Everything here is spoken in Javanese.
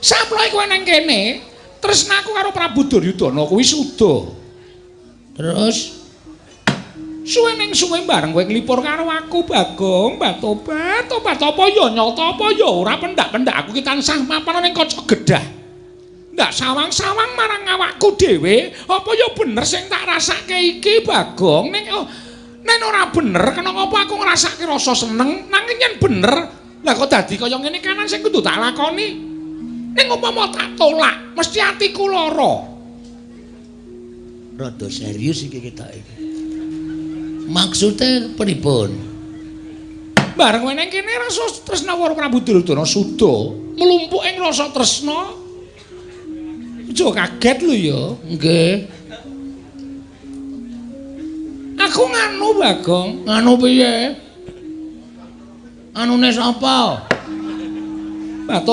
Saploke kowe nang kene, tresnaku karo Prabu Duryudana kuwi suda. Terus suwe ning suwe bareng kowe nglipur karo aku Bagong, batobat, tobat apa ya nyata apa ya ora pendak-pendak aku ki tansah mapan ning kaca gedah. Ndak sawang-sawang marang awakku dhewe, apa ya bener sing tak rasake iki Bagong? Ning oh, nen ora bener kena ngapa aku ngrasake rasa seneng, nanging yen bener, lah kok dadi kaya ngene kanan sing kudu tak lakoni. Ning umpama tak tolak, mesti atiku lara. Rada serius iki ketok iki. Maksude pripun? Bareng kowe nang kene rasa tresna karo Prabu Duryudana suda, mlumpuk ing rasa tresna. Aja kaget lho ya. Nggih. Aku nganu Bagong. Nganu piye? Anune sapa? Batobat.